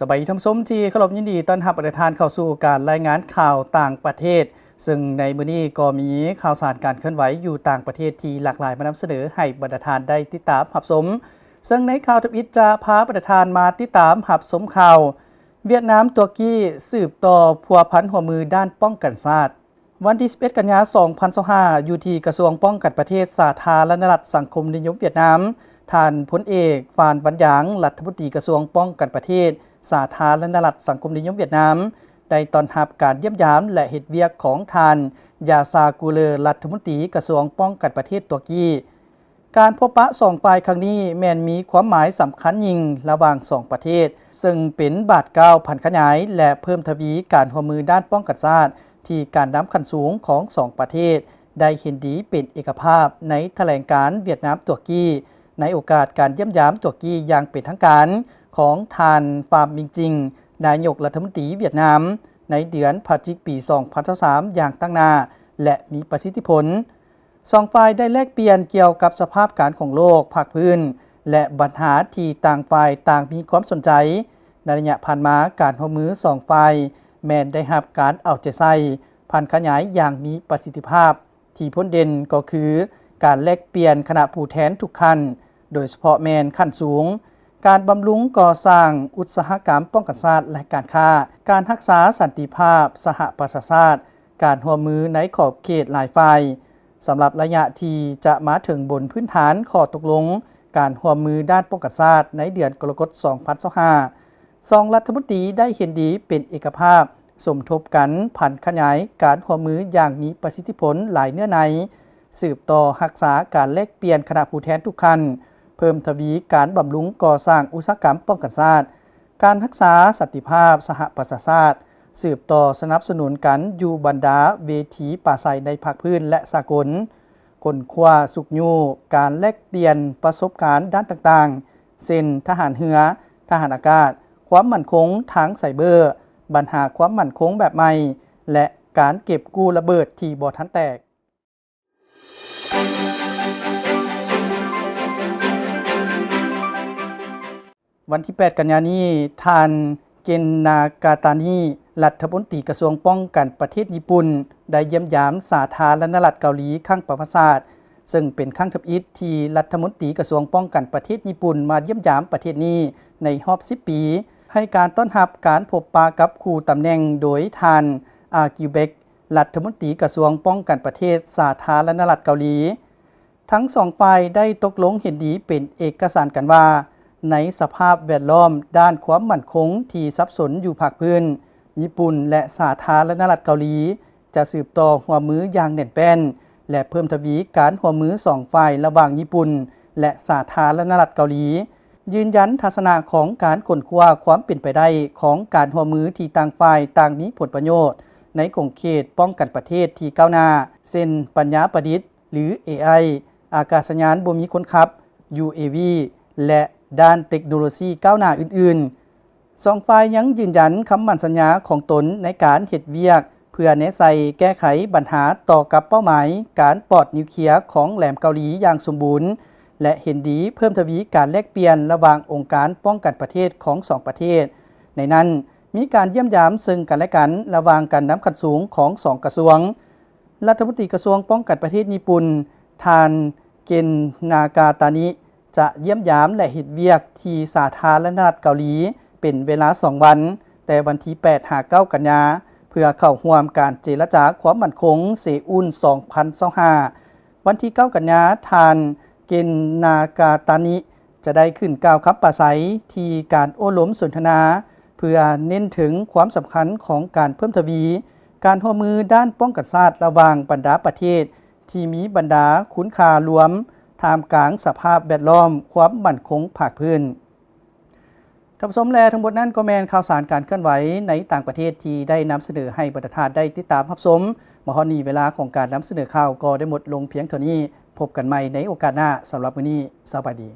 ສະບາຍດີທ່ານຜູ້ຊົມທີ່ເຄົາລົບ, ຍິນດີຕ້ອນຮັບບັນດາທ່ານເຂົ້າສູ່ການລາຍງານຂ່າວຕ່າງປະເທດ, ເຊິ່ງໃນມື້ນີ້ກໍມີຂ່າວສານການເຄື່ອນໄຫວຢູ່ຕ່າງປະເທດທີ່ຫຼາກຫຼາຍມານຳສະເໜີໃຫ້ບັນດາທ່ານໄດ້ຕິດຕາມຮັບຊົມ. ເຊິ່ງໃນຂ່າວທຳອິດຈະພາບັນດາທ່ານມາຕິດຕາມຮັບຊົມຂ່າວ ຫວຽດນາມ ຕົວກີ້ ສືບຕໍ່ພົວພັນຮ່ວມມືດ້ານປ້ອງກັນຊາດ. ວັນທີສິບເອັດ ກັນຍາ ສອງພັນຊາວຫ້າ ຢູ່ທີ່ກະຊວງປ້ອງກັນປະເທດສາທາລະນະລັດສັງຄົມນິຍົມຫວຽດນາມ, ທ່ານພົນເອກ ຟານ ວັນຢາງ ລັດຖະມົນຕີກະຊວງປ້ອງກັນປະເທດສາທາລະນະລັດສັງຄົມນິຍົມຫວຽດນາມ ໄດ້ຕ້ອນຮັບການຢ້ຽມຢາມ ແລະ ເຮັດວຽກຂອງທ່ານ ຢາຊາ ກູເລີ ລັດຖະມົນຕີກະຊວງປ້ອງກັນປະເທດຕົວກີ້. ການພົບປະສອງຝ່າຍຄັ້ງນີ້ແມ່ນມີຄວາມໝາຍສຳຄັນຍິ່ງລະຫວ່າງສອງປະເທດ, ເຊິ່ງເປັນບາດກ້າວຜັນຂະຫຍາຍ ແລະ ເພີ່ມທະວີການຮ່ວມມືດ້ານປ້ອງກັນຊາດ ທີ່ການນຳຂັ້ນສູງຂອງສອງປະເທດໄດ້ເຫັນດີເປັນເອກະພາບໃນຖະແຫຼງການຫວຽດນາມຕົວກີ້ ໃນໂອກາດການຢ້ຽມຢາມຕົວກີ້ຢ່າງເປັນທາງການຂອງທ່ານ ຟາມ ມິງຈິງ ນາຍົກລັດຖະມົນຕີຫວຽດນາມ ໃນເດືອນພະຈິກ ປີສອງພັນຊາວສາມ ຢ່າງຕັ້ງໜ້າ ແລະ ມີປະສິດທິຜົນ. ສອງຝ່າຍໄດ້ແລກປ່ຽນກ່ຽວກັບສະພາບການຂອງໂລກພາກພື້ນ ແລະ ບັນຫາທີ່ຕ່າງຝ່າຍຕ່າງມີຄວາມສົນໃຈ. ໃນໄລຍະຜ່ານມາ, ການຮ່ວມມືສອງຝ່າຍແມ່ນໄດ້ຮັບການເອົາໃຈໃສ່ຜັນຂະຫຍາຍຢ່າງມີປະສິດທິພາບ, ທີ່ພົ້ນເດັ່ນກໍຄືການແລກປ່ຽນຄະນະຜູ້ແທນທຸກຂັ້ນ, ໂດຍສະເພາະແມ່ນຂັ້ນສູງ, ການບຳລຸງກໍ່ສ້າງອຸດສາຫະກຳປ້ອງກັນຊາດ ແລະ ການຄ້າ, ການຮັກສາສັນຕິພາບສະຫະປະຊາຊາດ, ການຮ່ວມມືໃນຂອບເຂດຫຼາຍຝ່າຍ ສຳລັບໄລຍະທີ່ຈະມາເຖິງບົນພື້ນຖານຂໍ້ຕົກລົງການຮ່ວມມືດ້ານປ້ອງກັນຊາດໃນເດືອນກໍລະກົດ ສອງພັນຊາວຫ້າ. ສອງລັດຖະມົນຕີໄດ້ເຫັນດີເປັນເອກະພາບ ສົມທົບກັນຜັນຂະຫຍາຍການຮ່ວມມືຢ່າງມີປະສິດທິຜົນຫຼາຍເນື້ອໃນ, ສືບຕໍ່ຮັກສາການແລກປ່ຽນຄະນະຜູ້ແທນທຸກຂັ້ນ, ເພີ່ມທະວີການບຳລຸງກໍ່ສ້າງອຸດສາຫະກຳປ້ອງກັນຊາດ, ການຮັກສາສັນຕິພາບສະຫະປະຊາຊາດ, ສືບຕໍ່ສະໜັບສະໜູນກັນຢູ່ບັນດາເວທີປາໄສໃນພາກພື້ນ ແລະ ສາກົນ, ຄົ້ນຄວ້າຊຸກຍູ້ການແລກປ່ຽນປະສົບການດ້ານຕ່າງໆ ເຊັ່ນ ທະຫານເຮືອ, ທະຫານອາກາດ, ຄວາມໝັ້ນຄົງທາງໄຊເບີ, ບັນຫາຄວາມໝັ້ນຄົງແບບໃໝ່ ແລະ ການເກັບກູ້ລະເບີດທີ່ບໍ່ທັນແຕກ. ວັນທີແປດ ກັນຍານີ້, ທ່ານ ເກັນ ນາກາຕານິ ລັດຖະມົນຕີກະຊວງປ້ອງກັນປະເທດຍີ່ປຸ່ນ ໄດ້ຢ້ຽມຢາມສາທາລະນະລັດເກົາຫຼີຄັ້ງປະຫວັດສາດ, ເຊິ່ງເປັນຄັ້ງທຳອິດທີ່ລັດຖະມົນຕີກະຊວງປ້ອງກັນປະເທດຍີ່ປຸ່ນມາຢ້ຽມຢາມປະເທດນີ້ໃນຮອບສິບປີ, ໃຫ້ການຕ້ອນຮັບການພົບປະກັບຄູ່ຕຳແໜ່ງໂດຍທ່ານ ອາ ກິວເບັກ ລັດຖະມົນຕີກະຊວງປ້ອງກັນປະເທດສາທາລະນະລັດເກົາຫຼີ. ທັງສອງຝ່າຍໄດ້ຕົກລົງເຫັນດີເປັນເອກະສານກັນວ່າ, ໃນສະພາບແວດລ້ອມດ້ານຄວາມໝັ້ນຄົງທີ່ສັບສົນຢູ່ພາກພື້ນ, ຍີ່ປຸ່ນ ແລະ ສາທາລະນະລັດເກົາຫຼີ ຈະສືບຕໍ່ຮ່ວມມືຢ່າງແໜ້ນແຟ້ນ ແລະ ເພີ່ມທະວີການຮ່ວມມືສອງຝ່າຍລະຫວ່າງຍີ່ປຸ່ນ ແລະ ສາທາລະນະລັດເກົາຫຼີ, ຢືນຢັນທັດສະນະຂອງການຄົ້ນຄວ້າຄວາມເປັນໄປໄດ້ຂອງການຮ່ວມມືທີ່ຕ່າງຝ່າຍຕ່າງມີຜົນປະໂຫຍດໃນຂົງເຂດປ້ອງກັນປະເທດທີ່ກ້າວໜ້າ, ເຊັ່ນ ປັນຍາປະດິດ ຫຼື ເອໄອ, ອາກາດສະຍານບໍ່ມີຄົນຂັບ, ຢູເອວີ ແລະ ດ້ານເຕັກໂນໂລຊີກ້າວໜ້າອື່ນໆ. ສອງຝ່າຍຍັງຢືນຢັນຄຳໝັ້ນສັນຍາຂອງຕົນໃນການເຮັດວຽກເພື່ອແນໃສ່ແກ້ໄຂບັນຫາຕໍ່ກັບເປົ້າໝາຍການປອດນິວເຄຍຂອງແຫຼມເກົາຫຼີຢ່າງສົມບູນ ແລະ ເຫັນດີເພີ່ມທະວີການແລກປ່ຽນລະຫວ່າງອົງການປ້ອງກັນປະເທດຂອງສອງປະເທດ. ໃນນັ້ນ ມີການຢ້ຽມຢາມເຊິ່ງກັນແລະກັນລະຫວ່າງການນຳຂັ້ນສູງຂອງສອງກະຊວງ. ລັດຖະມົນຕີກະຊວງປ້ອງກັນປະເທດຍີ່ປຸ່ນ ທ່ານ ເກັນ ນາກາຕານິ ຈະຢ້ຽມຢາມ ແລະ ເຮັດວຽກທີ່ສາທາລະນະລັດເກົາຫຼີເປັນເວລາສອງວັນ, ແຕ່ວັນທີແປດຫາເກົ້າກັນຍາ, ເພື່ອເຂົ້າຮ່ວມການເຈລະຈາຄວາມໝັ້ນຄົງເຊອູນ ສອງພັນຊາວຫ້າ. ວັນທີເກົ້າກັນຍາ, ທ່ານ ເກັນ ນາກາຕານິ ຈະໄດ້ຂຶ້ນກ່າວຄຳປາໄສທີ່ການໂອ້ລົມສົນທະນາ ເພື່ອເນັ້ນເຖິງຄວາມສຳຄັນຂອງການເພີ່ມທະວີການຮ່ວມມືດ້ານປ້ອງກັນຊາດລະຫວ່າງບັນດາປະເທດທີ່ມີບັນດາຄຸນຄ່າລວມ ທ່າມກາງສະພາບແວດລ້ອມຄວາມໝັ້ນຄົງພາກພື້ນ. ທ່ານຜູ້ຊົມ ແລະ ທັງໝົດນັ້ນກໍແມ່ນຂ່າວສານການເຄື່ອນໄຫວໃນຕ່າງປະເທດທີ່ໄດ້ນຳສະເໜີໃຫ້ບັນດາທ່ານໄດ້ຕິດຕາມຮັບຊົມ. ມາຮອດນີ້ເວລາຂອງການນຳສະເໜີຂ່າວກໍໄດ້ໝົດລົງພຽງເທົ່ານີ້. ພົບກັນໃໝ່ໃນໂອກາດໜ້າ. ສຳລັບມື້ນີ້ ສະບາຍດີ.